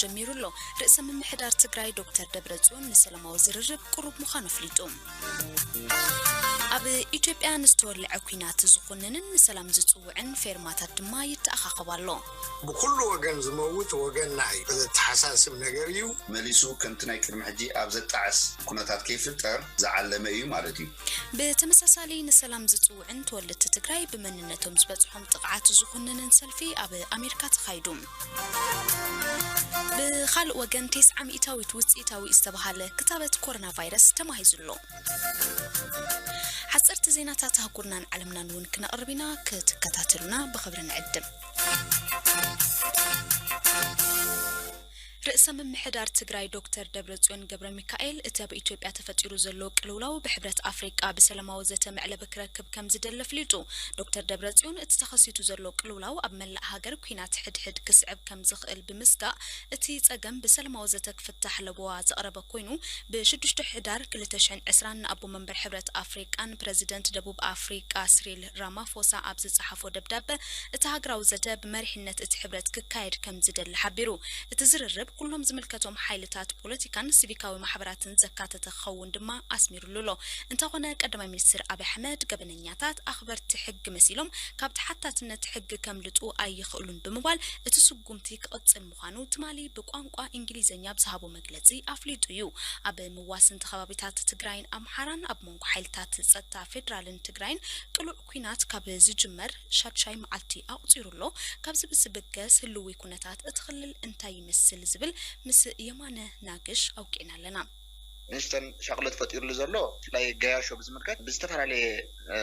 ጀሚሩ ኣሎ። ርእሰ ምምሕዳር ትግራይ ዶክተር ደብረጽዮን ንሰላማዊ ዝርርብ ቅሩብ ምዃኑ ኣፍሊጡ። ኣብ ኢትዮጵያ ንዝተወለዐ ኲናት ዝኹንንን ንሰላም ዝጽውዕን ፌርማታት ድማ ይተኣኻኸብ ኣሎ። ብኩሉ ወገን ዝመውት ወገንና እዩ። ዘተሓሳስብ ነገር እዩ። መሊሱ ከምቲ ናይ ቅድሚ ሕጂ ኣብ ዘጣዕስ ኩነታት ከይፍጠር ዝዓለመ እዩ ማለት እዩ። ብተመሳሳሊ ንሰላም ዝጽውዕን ተወለድቲ ትግራይ ብመንነቶም ዝበጽሖም ጥቕዓት ዝኹንንን ሰልፊ ኣብ ኣሜሪካ ተኻይዱ። ብኻልእ ወገን፣ ተስዓ ሚእታዊት ውፅኢታዊ ዝተባሃለ ክታበት ኮሮና ቫይረስ ተማሂዙ ኣሎ። ሓፀርቲ ዜናታት ኣህጉርናን ዓለምናን እውን ክነቕርብ ኢና፣ ክትከታተሉና ብኽብሪ ንዕድም። ርእሰ ምምሕዳር ትግራይ ዶክተር ደብረጽዮን ገብረ ሚካኤል፣ እቲ ኣብ ኢትዮጵያ ተፈጢሩ ዘሎ ቅልውላው ብሕብረት ኣፍሪቃ ብሰላማዊ ዘተ መዕለቢ ክረክብ ከም ዝደሊ ኣፍሊጡ። ዶክተር ደብረጽዮን፣ እቲ ተኸሲቱ ዘሎ ቅልውላው ኣብ መላእ ሃገር ኲናት ሕድሕድ ክስዕብ ከም ዝኽእል ብምስጋእ፣ እቲ ጸገም ብሰላማዊ ዘተ ክፍታሕ ለበዋ ዘቕረበ ኮይኑ፣ ብ ሽዱሽተ ሕዳር ክልተ ሽሕን ዕስራን ንኣቦ መንበር ሕብረት ኣፍሪቃን ፕረዚደንት ደቡብ ኣፍሪቃ ስሪል ራማፎሳ ኣብ ዝጸሓፎ ደብዳበ፣ እቲ ሃገራዊ ዘተ ብመሪሕነት እቲ ሕብረት ክካየድ ከም ዝደሊ ሓቢሩ። እቲ ዝርርብ ኩሎም ዝምልከቶም ሓይልታት ፖለቲካን ሲቪካዊ ማሕበራትን ዘካተተ ክኸውን ድማ ኣስሚሩሉ ኣሎ። እንተኾነ ቀዳማይ ሚኒስትር ኣብይ ኣሕመድ፣ ገበነኛታት ኣኽበርቲ ሕጊ መሲሎም ካብ ተሓታትነት ሕጊ ከምልጡ ኣይኽእሉን ብምባል፣ እቲ ስጉምቲ ክቕጽል ምዃኑ ትማሊ ብቋንቋ እንግሊዝኛ ብዝሃቦ መግለጺ ኣፍሊጡ እዩ። ኣብ መዋስንቲ ከባቢታት ትግራይን ኣምሓራን ኣብ መንጎ ሓይልታት ጸጥታ ፌዴራልን ትግራይን ቅሉዕ ኲናት ካብ ዝጅመር ሻድሻይ መዓልቲ ኣቑጺሩ ኣሎ። ካብዚ ብዝብገስ ህልዊ ኩነታት እቲ ክልል እንታይ ይመስል ዝብል ምስ የማነ ናግሽ ኣውቂዕና ኣለና። ንስተን ሻቕሎት ፈጢሩሉ ዘሎ ብፍላይ ገያሾ ብዝምልከት ብዝተፈላለየ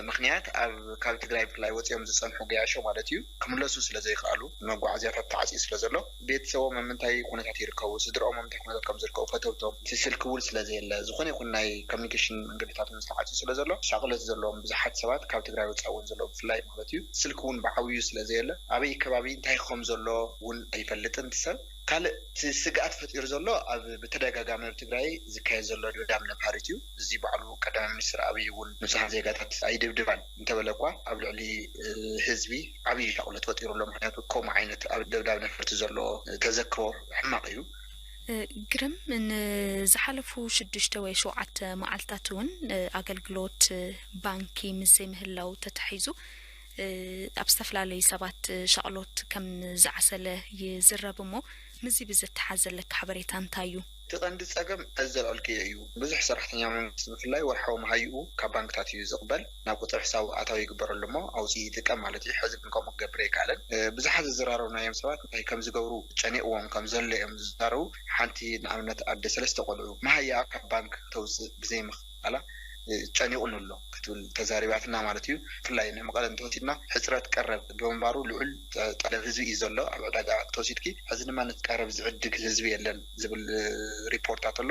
ምክንያት ኣብ ካብ ትግራይ ብፍላይ ወፂኦም ዝፀንሑ ገያሾ ማለት እዩ ክምለሱ ስለ ዘይከኣሉ መጓዓዝያታት ተዓፅዩ ስለ ዘሎ ቤተሰቦም ኣብ ምንታይ ኩነታት ይርከቡ፣ ስድርኦም ኣብ ምንታይ ኩነታት ከም ዝርከቡ፣ ፈተውቶም እቲ ስልኪ እውን ስለ ዘየለ ዝኾነ ይኹን ናይ ኮሚኒኬሽን መንገድታት እውን ዝተዓፅዩ ስለ ዘሎ ሻቕሎት ዘለዎም ብዙሓት ሰባት ካብ ትግራይ ወፃኢ እውን ዘለዉ ብፍላይ ማለት እዩ ስልኪ እውን ብዓብዩ ስለ ዘየለ ኣበይ ከባቢ እንታይ ከም ዘሎ እውን ኣይፈልጥን እቲ ሰብ። ካልእ እቲ ስግኣት ፈጢሩ ዘሎ ኣብ ብተደጋጋሚ ኣብ ትግራይ ዝካየድ ዘሎ ደብዳብ ነፋሪት እዩ። እዚ ባዕሉ ቀዳማይ ሚኒስትር ኣብይ እውን ንብዙሓት ዜጋታት ኣይድብድባን እንተበለ እኳ ኣብ ልዕሊ ህዝቢ ዓብዪ ሻቕሎት ፈጢሩ ኣሎ። ምክንያቱ ከምኡ ዓይነት ኣብ ደብዳብ ነፈርቲ ዘሎ ተዘክሮ ሕማቕ እዩ። ግርም፣ ንዝሓለፉ ሽዱሽተ ወይ ሸውዓተ መዓልታት እውን ኣገልግሎት ባንኪ ምስ ዘይምህላው ተታሒዙ ኣብ ዝተፈላለዩ ሰባት ሻቕሎት ከም ዝዓሰለ ይዝረብ እሞ ምስዚ ብዝተሓዝ ዘለካ ሓበሬታ እንታይ እዩ? እቲ ቀንዲ ጸገም እዚ ዘልዐልክዮ እዩ። ብዙሕ ሰራሕተኛ መንግስቲ ብፍላይ ወርሓዊ መሃይኡ ካብ ባንክታት እዩ ዝቕበል። ናብ ቁጽሪ ሕሳቡ ኣታዊ ይግበረሉ እሞ ኣውጺኡ ይጥቀም ማለት እዩ። ሕዚ ግን ከምኡ ክገብር ኣይከኣለን። ብዙሓት ዝዘራረብናዮም ሰባት እንታይ ከም ዝገብሩ ጨኒቕዎም ከም ዘሎ እዮም ዝዛረቡ። ሓንቲ ንኣብነት ኣደ ሰለስተ ቆልዑ መሃይኣ ካብ ባንክ ተውጽእ ብዘይምኽ ቃላ ጨኒቑኒ ኣሎ ክትብል ተዛሪባትና ማለት እዩ። ብፍላይ ንመቐለ እንተወሲድና ሕፅረት ቀረብ ብምንባሩ ልዑል ጠለብ ህዝቢ እዩ ዘሎ። ኣብ ዕዳጋ ተወሲድኪ ሕዚ ድማ ነቲ ቀረብ ዝዕድግ ህዝቢ የለን ዝብል ሪፖርታት ኣሎ።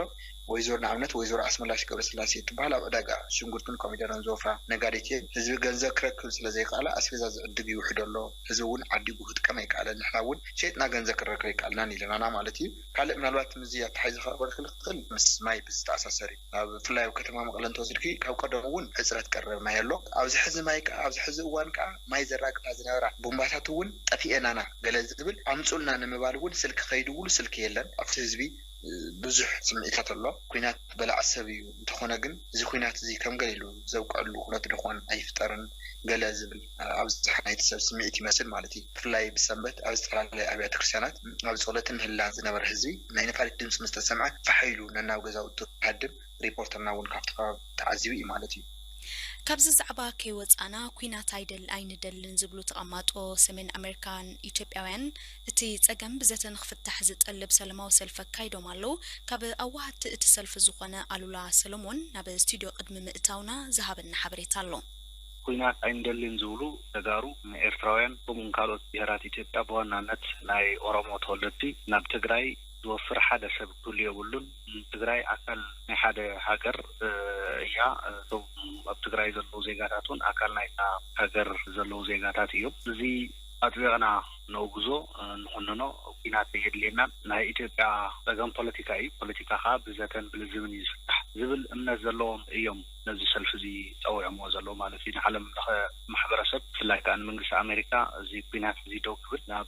ወይዘሮ ንኣብነት ወይዘሮ ኣስመላሽ ገብረስላሴ ትበሃል ኣብ ዕዳጋ ሽንጉርትን ኮሚደረን ዝወፍራ ነጋዴት እየን። ህዝቢ ገንዘብ ክረክብ ስለ ዘይከኣለ ኣስቤዛ ዝዕድግ ይውሕዶ ኣሎ። ህዝቢ እውን ዓዲጉ ክጥቀም ኣይከኣለን። ንሕና እውን ሸይጥና ገንዘብ ክንረክብ ኣይከኣልናን ኢለናና ማለት እዩ። ካልእ ምናልባት ምስዚ ኣተሓሒዙ ክቐርበልኪ ዝኽእል ምስ ማይ ብዝተኣሳሰር እዩ። ኣብ ብፍላይ ኣብ ከተማ መቐለ እንተወሲድኪ ካብ ቀደሙ እውን ሕፅረት ቀረብ ማይ ኣሎ። ኣብዚ ሕዚ ማይ ከዓ ኣብዚ ሕዚ እዋን ከዓ ማይ ዘራግፋ ዝነበራ ቡምባታት እውን ጠፊኤናና ገለ ዝብል ኣምፁልና ንምባል እውን ስልኪ ከይድውሉ ስልኪ የለን ኣብቲ ህዝቢ ብዙሕ ስምዒታት ኣሎ። ኩናት በላዕ ሰብ እዩ። እንተኾነ ግን እዚ ኩናት እዚ ከም ገለ ኢሉ ዘብቅዐሉ ኩነት ድኾን ኣይፍጠርን ገለ ዝብል ኣብዝሓ ናይቲ ሰብ ስምዒት ይመስል ማለት እዩ። ብፍላይ ብሰንበት ኣብ ዝተፈላለየ ኣብያተ ክርስቲያናት ኣብ ጸሎትን ምህላን ዝነበረ ህዝቢ ናይ ነፋሪት ድምፂ ምስ ተሰምዐ ፋሕ ኢሉ ነናብ ገዛውቱ ክሃድም ሪፖርተርና እውን ካብቲ ከባቢ ተዓዚቡ እዩ ማለት እዩ። ካብዚ ዛዕባ ከይወፃና ኩናት ኣይደል ኣይንደልን ዝብሉ ተቐማጦ ሰሜን ኣሜሪካን ኢትዮጵያውያን እቲ ጸገም ብዘተ ንክፍታሕ ዝጠልብ ሰለማዊ ሰልፊ ኣካይዶም ኣለዉ። ካብ ኣዋሃድቲ እቲ ሰልፊ ዝኾነ ኣሉላ ሰለሞን ናብ ስቱድዮ ቅድሚ ምእታውና ዝሃበና ሓበሬታ ኣሎ። ኩናት ኣይንደልን ዝብሉ ተጋሩ ኤርትራውያን ከምኡውን ካልኦት ብሄራት ኢትዮጵያ ብዋናነት ናይ ኦሮሞ ተወለድቲ ናብ ትግራይ ዝወፍር ሓደ ሰብ ክህሉ የብሉን። ትግራይ ኣካል ናይ ሓደ ሃገር እያ። እቶም ኣብ ትግራይ ዘለዉ ዜጋታት እውን ኣካል ናይታ ሃገር ዘለዉ ዜጋታት እዮም። እዚ ኣጥቢቕና ነውግዞ፣ ንኹንኖ። ኲናት የድልየናን፣ ናይ ኢትዮጵያ ጸገም ፖለቲካ እዩ፣ ፖለቲካ ከዓ ብዘተን ብልዝብን እዩ ዝፍታሕ ዝብል እምነት ዘለዎም እዮም ነዚ ሰልፊ እዚ ጸዊዖምዎ ዘለዉ ማለት እዩ። ንዓለም ለኸ ማሕበረሰብ፣ ብፍላይ ከዓ ንመንግስቲ ኣሜሪካ፣ እዚ ኲናት እዚ ደው ክብል፣ ናብ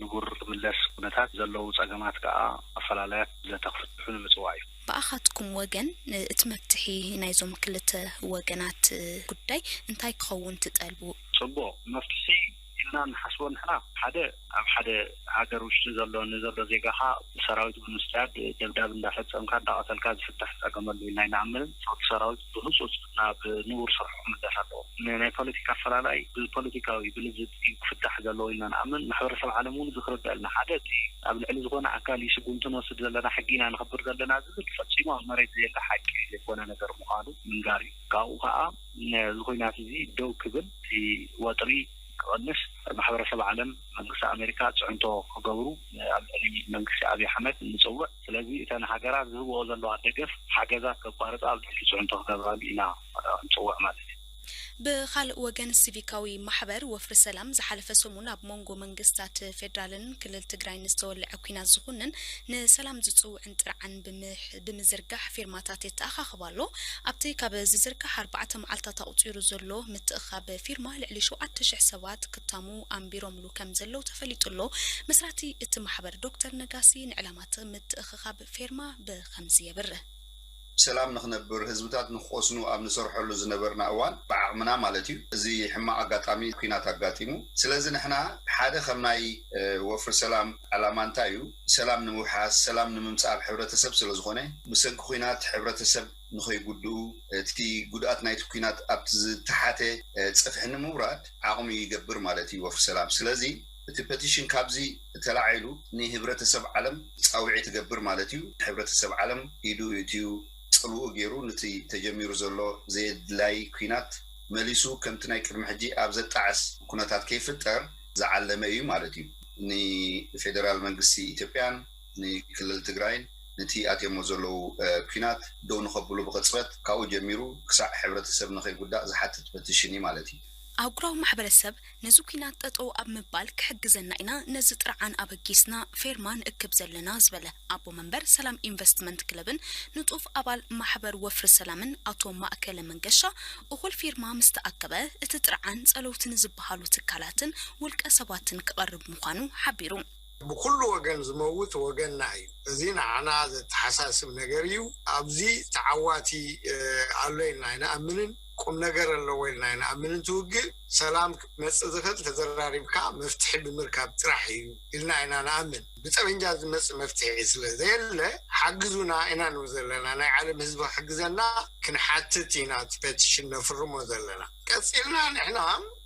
ንቡር ክምለስ፣ ኩነታት ዘለዉ ጸገማት ከዓ ኣፈላላያት ብዘተ ክፍትሑ ንምጽዋዕ እዩ። ብኣኻትኩም ወገን እቲ መፍትሒ ናይዞም ክልተ ወገናት ጉዳይ እንታይ ክኸውን ትጠልቡ? ጽቡቕ መፍትሒ ኢልና ንሓስቦ ንሕና፣ ሓደ፣ ኣብ ሓደ ሃገር ውሽጢ ዘሎ፣ ንዘሎ ዜጋኻ ሰራዊት ብምስዳድ፣ ደብዳብ እንዳፈጸምካ እንዳቐተልካ ዝፍታሕ ጸገም ኣሎ ኢልና ኣይንኣምንን። ሰውቲ ሰራዊት ብህጹጽ ናብ ንቡር ስርሑ ክምለስ ኣለዎ። ን-፣ ናይ ፖለቲካ ኣፈላላይ ብፖለቲካዊ ብልዝብ እዩ ክፍታሕ ዘለዎ ኢልና ንኣምን። ማሕበረሰብ ዓለም እውን እዚ ክርደኣልና፣ ሓደ፣ እቲ ኣብ ልዕሊ ዝኾነ ኣካል እዩ ስጉምቲ ንወስድ ዘለና፣ ሕጊ ኢና ንኽብር ዘለና ዝብል ፈጺሙ ኣብ መሬት ዘየለ ሓቂ ዘይኮነ ነገር ምዃኑ ምንጋር እዩ። ካብኡ ከዓ ነዚ ኹናት እዚ ደው ክብል፣ እቲ ወጥሪ ክቐንስ፣ ማሕበረሰብ ዓለም፣ መንግስቲ ኣሜሪካ ጽዕንቶ ክገብሩ ኣብ ልዕሊ መንግስቲ ኣብይ ኣሕመድ ንጽውዕ። ስለዚ እተን ሃገራት ዝህብኦ ዘለዋ ደገፍ፣ ሓገዛት ከቋርጻ ኣብ ልዕሊ ጽዕንቶ ክገብራሉ ኢና ንጽውዕ ማለት እዩ። ብኻልእ ወገን፣ ሲቪካዊ ማሕበር ወፍሪ ሰላም ዝሓለፈ ሰሙን ኣብ መንጎ መንግስታት ፌዴራልን ክልል ትግራይን ዝተወልዐ ኲናት ዝኹንን ንሰላም ዝጽውዕን ጥርዓን ብምሕ-፣ ብምዝርጋሕ ፊርማታት የተኣኻኽብ ኣሎ። ኣብቲ ካብ ዝዝርጋሕ ኣርባዕተ መዓልታት ኣቑጺሩ ዘሎ ምትእኻብ ፊርማ፣ ልዕሊ ሸውዓተ ሽሕ ሰባት ክታሙ ኣንቢሮምሉ ከም ዘለዉ ተፈሊጡ ኣሎ። መስራቲ እቲ ማሕበር ዶክተር ነጋሲ ንዕላማት ምትእኽኻብ ፊርማ ብኸምዚ የብርህ። ሰላም ንኽነብር፣ ህዝብታት ንክቆስኑ ኣብ ንሰርሐሉ ዝነበርና እዋን፣ ብዓቕምና ማለት እዩ፣ እዚ ሕማቕ ኣጋጣሚ ኲናት ኣጋጢሙ። ስለዚ ንሕና ሓደ ከም ናይ፣ እ፣ ወፍሪ ሰላም ዕላማ እንታይ እዩ? ሰላም ንምውሓስ፣ ሰላም ንምምጻእ ኣብ ሕብረተሰብ ስለ ዝኾነ፣ ብሰንኪ ኲናት ሕብረተሰብ ንኸይጉድኡ፣ እቲ ጉድኣት ናይቲ ኲናት ኣብቲ ዝተሓተ፣ እ፣ ጽፍሒ ንምውራድ ዓቕሚ ይገብር ማለት እዩ ወፍሪ ሰላም። ስለዚ እቲ ፐቲሽን ካብዚ ተላዒሉ ንህብረተሰብ ዓለም ጻውዒት ይገብር ማለት እዩ። ሕብረተሰብ ዓለም ኢዱ እትዩ ጽልኡ ገይሩ ነቲ ተጀሚሩ ዘሎ ዘየድላይ ኲናት መሊሱ ከምቲ ናይ ቅድሚ ሕጂ ኣብ ዘጣዕስ ኩነታት ከይፍጠር ዝዓለመ እዩ ማለት እዩ። ንፌደራል መንግስቲ ኢትዮጵያን ንክልል ትግራይን ነቲ ኣትዮሞ ዘለዉ፣ እ፣ ኲናት ደው ንኸብሉ ብቕጽበት ካብኡ ጀሚሩ ክሳዕ ሕብረተሰብ ንኸይጉዳእ ዝሓትት ፐቲሽን እዩ ማለት እዩ። ኣህጉራዊ ማሕበረሰብ ነዚ ኲናት ጠጠው ኣብ ምባል ክሕግዘና ኢና ነዚ ጥርዓን ኣበጊስና ፌርማ ንእክብ ዘለና ዝበለ ኣቦ መንበር ሰላም ኢንቨስትመንት ክለብን ንጡፍ ኣባል ማሕበር ወፍሪ ሰላምን ኣቶ ማእከለ መንገሻ፣ እኹል ፊርማ ምስ ተኣከበ እቲ ጥርዓን ጸለውቲ ንዝበሃሉ ትካላትን ውልቀ ሰባትን ክቐርብ ምዃኑ ሓቢሩ። ብኩሉ ወገን ዝመውት ወገንና እዩ። እዚ ንዓና ዘተሓሳስብ ነገር እዩ። ኣብዚ ተዓዋቲ፣ እ፣ ኣሎ ኢልና ኣይንኣምንን፣ ቁም ነገር ኣለዎ ኢልና ኣይንኣምንን። እቲ ውግእ ሰላም ክመጽእ ዝኽእል ተዘራሪብካ መፍትሒ ብምርካብ ጥራሕ እዩ ኢልና ኢና ንኣምን። ብጠበንጃ ዝመጽእ መፍትሒ ስለ ዘየለ፣ ሓግዙና ኢና ንብል ዘለና። ናይ ዓለም ህዝቢ ክሕግዘና ክንሓትት ኢና እቲ ፔቲሽን ነፍርሞ ዘለና። ቀጺልና ንሕና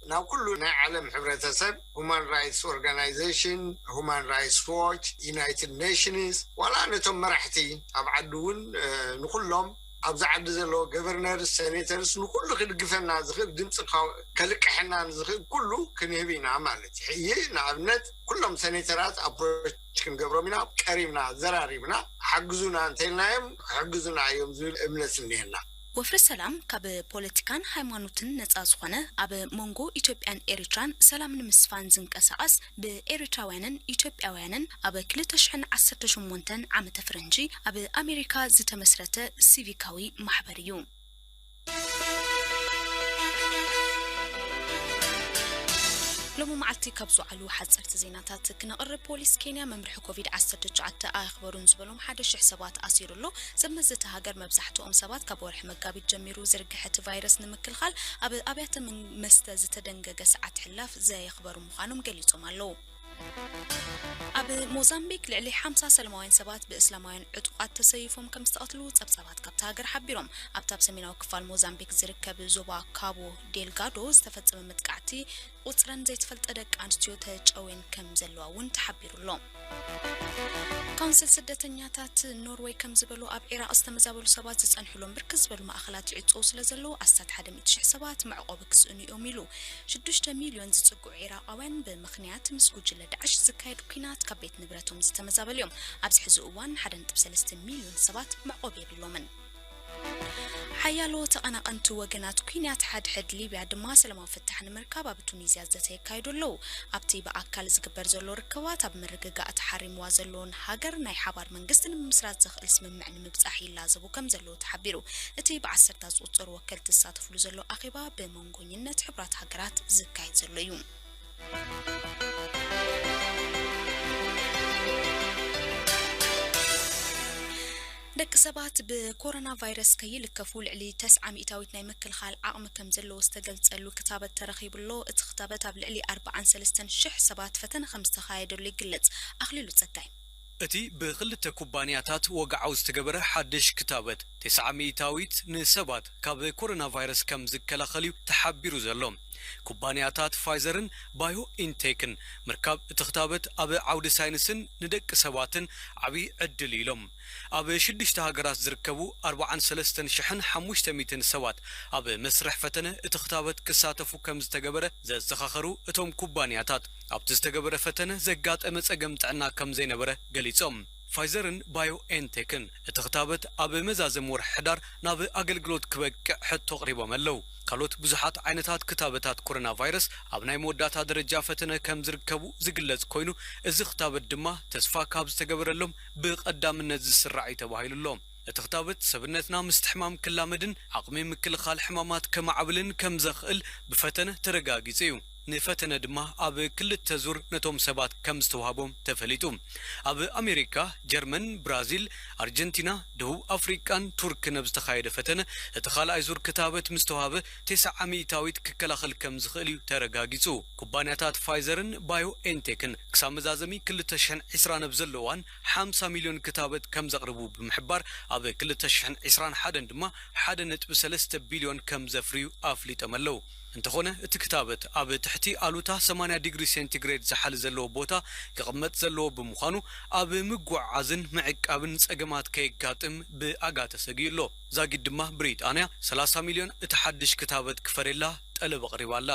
ናብ ኩሉ ናይ ዓለም ሕብረተሰብ፣ ሁማን ራይትስ ኦርጋናይዜሽን፣ ሁማን ራይትስ ዎች፣ ዩናይትድ ኔሽንስ፣ ዋላ ነቶም መራሕቲ ኣብ ዓዲ እውን፣ እ፣ ንኩሎም ኣብዚ ዓዲ ዘለዎ ገቨርነርስ፣ ሴኔተርስ፣ ንኩሉ ክድግፈና ዝኽእል፣ ድምፂ ከ-፣ ከልቅሐና ንዝኽእል ኩሉ ክንህብ ኢና ማለት እዩ። ሕጂ ንኣብነት ኩሎም ሴኔተራት ኣፕሮች ክንገብሮም ኢና፣ ቀሪብና፣ ዘራሪብና፣ ሓግዙና እንተኢልናዮም ክሕግዙና እዮም ዝብል እምነት እኒሀና። ወፍሪ ሰላም ካብ ፖለቲካን ሃይማኖትን ነጻ ዝኾነ፣ ኣብ መንጎ ኢትዮጵያን ኤሪትራን ሰላም ንምስፋን ዝንቀሳቐስ፣ ብኤሪትራውያንን ኢትዮጵያውያንን ኣብ ክልተ ሽሕን ዓሰርተ ሸሞንተን ዓመተ ፈረንጂ ኣብ ኣሜሪካ ዝተመስረተ ሲቪካዊ ማሕበር እዩ። ሎሚ መዓልቲ ካብ ዝወዓሉ ሓፀርቲ ዜናታት ክነቕርብ፣ ፖሊስ ኬንያ መምርሒ ኮቪድ ዓሰርተ ትሽዓተ ኣየኽበሩን ዝበሎም ሓደ ሽሕ ሰባት ኣሲሩ ኣሎ። ሰብ መዚ እታ ሃገር መብዛሕትኦም ሰባት ካብ ወርሒ መጋቢት ጀሚሩ ዝርግሐ እቲ ቫይረስ ንምክልኻል ኣብ ኣብያተ ምን-፣ መስተ ዝተደንገገ ሰዓት ሕላፍ ዘየኽበሩ ምዃኖም ገሊጾም ኣለዉ። ኣብ ሞዛምቢክ ልዕሊ ሓምሳ ሰላማውያን ሰባት ብእስላማውያን ዕጡቓት ተሰይፎም ከም ዝተቐትሉ ጸብጻባት ካብታ ሃገር ሓቢሮም። ኣብታ ኣብ ሰሜናዊ ክፋል ሞዛምቢክ ዝርከብ ዞባ ካቦ ዴልጋዶ ዝተፈጸመ መጥቃዕቲ፣ ቁጽረን ዘይተፈልጠ ደቂ ኣንስትዮ ተጨውየን ከም ዘለዋ እውን ተሓቢሩ ኣሎ። ካውንስል ስደተኛታት ኖርወይ ከም ዝበሎ፣ ኣብ ዒራቕ ዝተመዛበሉ ሰባት ዝጸንሕሎም ብርክት ዝበሉ ማእኸላት ይዕጸዉ ስለ ዘለዉ፣ ኣስታት ሓደ ሚእቲ ሽሕ ሰባት መዕቆቢ ክስእኑ እዮም ኢሉ። ሽዱሽተ ሚልዮን ዝጽግዑ ዒራቓውያን ብምኽንያት ምስ ጉጅለ ዳዕሽ ዝካየድ ኲናት ካብ ቤት ንብረቶም ዝተመዛበሉ እዮም። ኣብዚ ሕዚ እዋን ሓደ ነጥቢ ሰለስተ ሚልዮን ሰባት መዕቆቢ የብሎምን። ሓያሎ ተቐናቐንቲ ወገናት ኲናት ሓድሕድ ሊብያ ድማ ሰላማዊ ፍታሕ ንምርካብ ኣብ ቱኒዝያ ዘተ የካይዱ ኣለዉ። ኣብቲ ብኣካል ዝግበር ዘሎ ርክባት ኣብ ምርግጋእ ተሓሪምዋ ዘለዎን ሃገር ናይ ሓባር መንግስቲ ንምምስራት ዘኽእል ስምምዕ ንምብጻሕ ይላዘቡ ከም ዘለዉ ተሓቢሩ። እቲ ብዓሰርታት ዝቑጸሩ ወከልቲ ዝሳተፍሉ ዘሎ ኣኼባ ብመንጎኝነት ሕቡራት ሃገራት ዝካየድ ዘሎ እዩ። ደቂ ሰባት ብኮሮና ቫይረስ ከይልከፉ ልዕሊ ተስዓ ሚእታዊት ናይ ምክልኻል ዓቕሚ ከም ዘለዎ ዝተገልጸሉ ክታበት ተረኺቡ ኣሎ። እቲ ክታበት ኣብ ልዕሊ ኣርባዓን ሰለስተን ሽሕ ሰባት ፈተነ ከም ዝተኻየደሉ ይግለጽ። ኣኽሊሉ ጸጋይ። እቲ ብክልተ ኩባንያታት ወግዓዊ ዝተገበረ ሓድሽ ክታበት፣ ተስዓ ሚእታዊት ንሰባት ካብ ኮሮና ቫይረስ ከም ዝከላኸል እዩ ተሓቢሩ ዘሎ። ኩባንያታት ፋይዘርን ባዮ ኢንቴክን ምርካብ እቲ ክታበት ኣብ ዓውዲ ሳይንስን ንደቂ ሰባትን ዓብዪ ዕድል እዩ ኢሎም። ኣብ ሽዱሽተ ሃገራት ዝርከቡ ኣርባዓን ሰለስተን ሽሕን ሓሙሽተ ሚእትን ሰባት ኣብ መስርሕ ፈተነ እቲ ክታበት ክሳተፉ ከም ዝተገበረ ዘዘኻኸሩ እቶም ኩባንያታት፣ ኣብቲ ዝተገበረ ፈተነ ዘጋጠመ ጸገም ጥዕና ከም ዘይነበረ ገሊጾም። ፋይዘርን ባዮ ኤንቴክን እቲ ክታበት ኣብ መዛዘም ወርሒ ሕዳር ናብ ኣገልግሎት ክበቅዕ ሕቶ ኣቕሪቦም ኣለዉ። ካልኦት ብዙሓት ዓይነታት ክታበታት ኮሮና ቫይረስ ኣብ ናይ መወዳእታ ደረጃ ፈተነ ከም ዝርከቡ ዝግለጽ ኮይኑ፣ እዚ ክታበት ድማ ተስፋ ካብ ዝተገበረሎም ብቐዳምነት ዝስራዕ እዩ ተባሂሉ ኣሎ። እቲ ክታበት ሰብነትና ምስቲ ሕማም ክላመድን ዓቕሚ ምክልኻል ሕማማት ከማዕብልን ከም ዘኽእል ብፈተነ ተረጋጊጹ እዩ። ንፈተነ ድማ ኣብ ክልተ ዙር ነቶም ሰባት ከም ዝተዋህቦም ተፈሊጡ። ኣብ ኣሜሪካ፣ ጀርመን፣ ብራዚል፣ ኣርጀንቲና፣ ደቡብ ኣፍሪቃን ቱርክን ኣብ ዝተኻየደ ፈተነ፣ እቲ ካልኣይ ዙር ክታበት ምስ ተዋህበ፣ ተስዓ ሚእታዊት ክከላኸል ከም ዝኽእል እዩ ተረጋጊጹ። ኩባንያታት ፋይዘርን ባዮ ኤንቴክን ክሳብ መዛዘሚ ክልተ ሽሕን ዕስራን ኣብ ዘለዋን ሓምሳ ሚልዮን ክታበት ከም ዘቕርቡ ብምሕባር፣ ኣብ ክልተ ሽሕን ዕስራን ሓደን ድማ ሓደ ነጥቢ ሰለስተ ቢልዮን ከም ዘፍርዩ ኣፍሊጦም ኣለዉ። እንተኾነ፣ እቲ ክታበት ኣብ ትሕቲ ኣሉታ ሰማንያ ዲግሪ ሴንቲግሬድ ዝሓል ዘለዎ ቦታ ክቕመጥ ዘለዎ ብምዃኑ፣ ኣብ ምጉዕዓዝን ምዕቃብን ጸገማት ከየጋጥም ብኣጋ ተሰጊኡ ኣሎ። ዛጊድ ድማ ብሪጣንያ ሰላሳ ሚልዮን እቲ ሓድሽ ክታበት ክፈርየላ ጠለብ ኣቕሪባ ኣላ።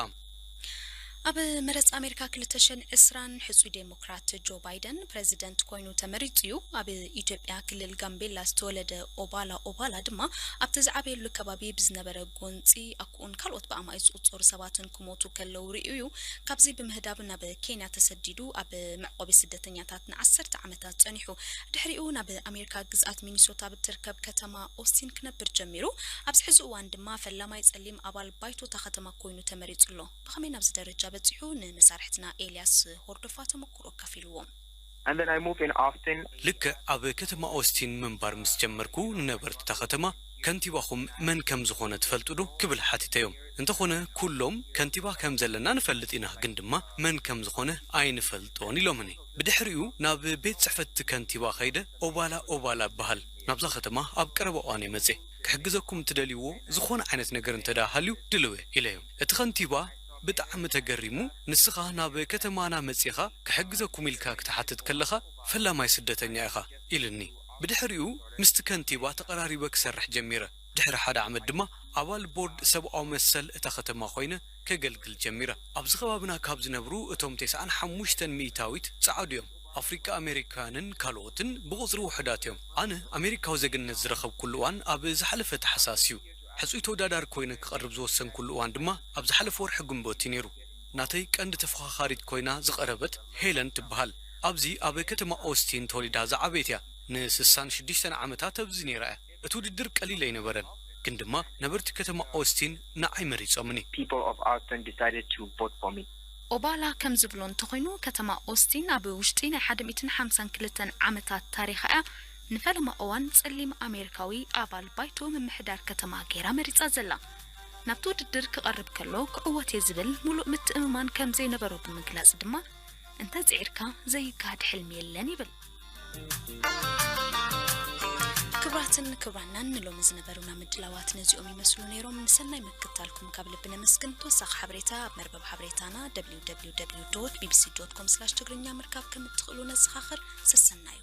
ኣብ መረጻ ኣሜሪካ ክልተ ሽሕን ዕስራን፣ ሕጹይ ዴሞክራት ጆ ባይደን ፕረዚደንት ኮይኑ ተመሪጹ እዩ። ኣብ ኢትዮጵያ ክልል ጋምቤላ ዝተወለደ ኦባላ ኦባላ ድማ ኣብቲ ዝዓበየሉ ከባቢ ብዝነበረ ጎንጺ ኣኩኡን ካልኦት ብኣማኢት ዝቑጸሩ ሰባትን ክሞቱ ከለዉ ርእዩ እዩ። ካብዚ ብምህዳብ ናብ ኬንያ ተሰዲዱ ኣብ መዕቆቢ ስደተኛታት ንዓሰርተ ዓመታት ጸኒሑ። ድሕሪኡ ናብ ኣሜሪካ ግዝኣት ሚኒሶታ ብትርከብ ከተማ ኦስቲን ክነብር ጀሚሩ። ኣብዚ ሕዚ እዋን ድማ ፈላማይ ጸሊም ኣባል ባይቶ እታ ከተማ ኮይኑ ተመሪጹ ኣሎ። ብኸመይ ናብዚ ደረጃ በጺሑ? ንመሳርሕትና ኤልያስ ሆርዶፋ ተመኩሮ ኣካፊልዎም። And then I move in Austin. ልክዕ ኣብ ከተማ ኦስቲን ምንባር ምስ ጀመርኩ፣ ንነበርቲ እታ ከተማ "ከንቲባኹም መን ከም ዝኾነ ትፈልጡ ዶ?" ክብል ሓቲተዮም። እንተኾነ ኩሎም "ከንቲባ ከም ዘለና ንፈልጥ ኢና፣ ግን ድማ መን ከም ዝኾነ ኣይንፈልጦን" ኢሎምኒ። ብድሕሪኡ ናብ ቤት ጽሕፈት እቲ ከንቲባ ከይደ፣ "ኦባላ ኦባላ እበሃል፣ ናብዛ ከተማ ኣብ ቀረባ እዋን እየ መጽየ። ክሕግዘኩም እትደልይዎ ዝኾነ ዓይነት ነገር እንተ ደኣ ሃልዩ ድልው እየ" ኢለዮም። እቲ ከንቲባ ብጣዕሚ ተገሪሙ፣ "ንስኻ ናብ ከተማና መጺኻ ክሕግዘኩም ኢልካ ክትሓትት ከለኻ ፈላማይ ስደተኛ ኢኻ" ኢሉኒ። ብድሕሪኡ ምስቲ ከንቲባ ተቐራሪበ ክሰርሕ ጀሚረ። ድሕሪ ሓደ ዓመት ድማ ኣባል ቦርድ ሰብኣዊ መሰል እታ ከተማ ኮይነ ከገልግል ጀሚረ። ኣብዚ ከባቢና ካብ ዝነብሩ እቶም ተስዓን ሓሙሽተን ሚእታዊት ጸዓዱ እዮም። ኣፍሪቃ ኣሜሪካውያንን ካልኦትን ብቑጽሪ ውሑዳት እዮም። ኣነ ኣሜሪካዊ ዜግነት ዝረኸብኩሉ እዋን ኣብ ዝሓለፈ ታሕሳስ እዩ። ሕጹይ ተወዳዳሪ ኮይነ ክቐርብ ዝወሰንኩሉ እዋን ድማ ኣብ ዝሓለፈ ወርሒ ግንቦት እዩ ነይሩ። ናተይ ቀንዲ ተፎኻኻሪት ኮይና ዝቐረበት ሄለን ትበሃል። ኣብዚ ኣብ ከተማ ኦስቲን ተወሊዳ ዝዓበየት እያ። ንስሳን ሽዱሽተን ዓመታት ኣብዚ ነይራ እያ። እቲ ውድድር ቀሊል ኣይነበረን፣ ግን ድማ ነበርቲ ከተማ ኦስቲን ንዓይ መሪጾምኒ። People of Austin decided to vote for me. ኦባላ ከም ዝብሎ እንተኾይኑ፣ ከተማ ኦስቲን ኣብ ውሽጢ ናይ ሓደ ሚእትን ሓምሳን ክልተን ዓመታት ታሪኻ እያ ንፈለማ እዋን ጸሊም ኣሜሪካዊ ኣባል ባይቶ ምምሕዳር ከተማ ገይራ መሪጻ ዘላ። ናብቲ ውድድር ክቐርብ ከሎ ክዕወት እየ ዝብል ሙሉእ ምትእምማን ከም ዘይነበሮ ብምግላጽ ድማ፣ "እንተ ጽዒርካ ዘይከሃድ ሕልሚ የለን" ይብል። ክቡራትን ክቡራናን፣ ንሎሚ ዝነበሩና ምድላዋት ነዚኦም ይመስሉ ነይሮም። ንሰናይ ምክትታልኩም ካብ ልቢ ነመስግን። ተወሳኺ ሓበሬታ ኣብ መርበብ ሓበሬታና ደብሊው ደብሊው ደብሊው ዶት ቢ ቢ ሲ ዶት ኮም ስላሽ ትግርኛ ምርካብ ከም እትኽእሉ ነዘኻኽር። ሰሰናዩ።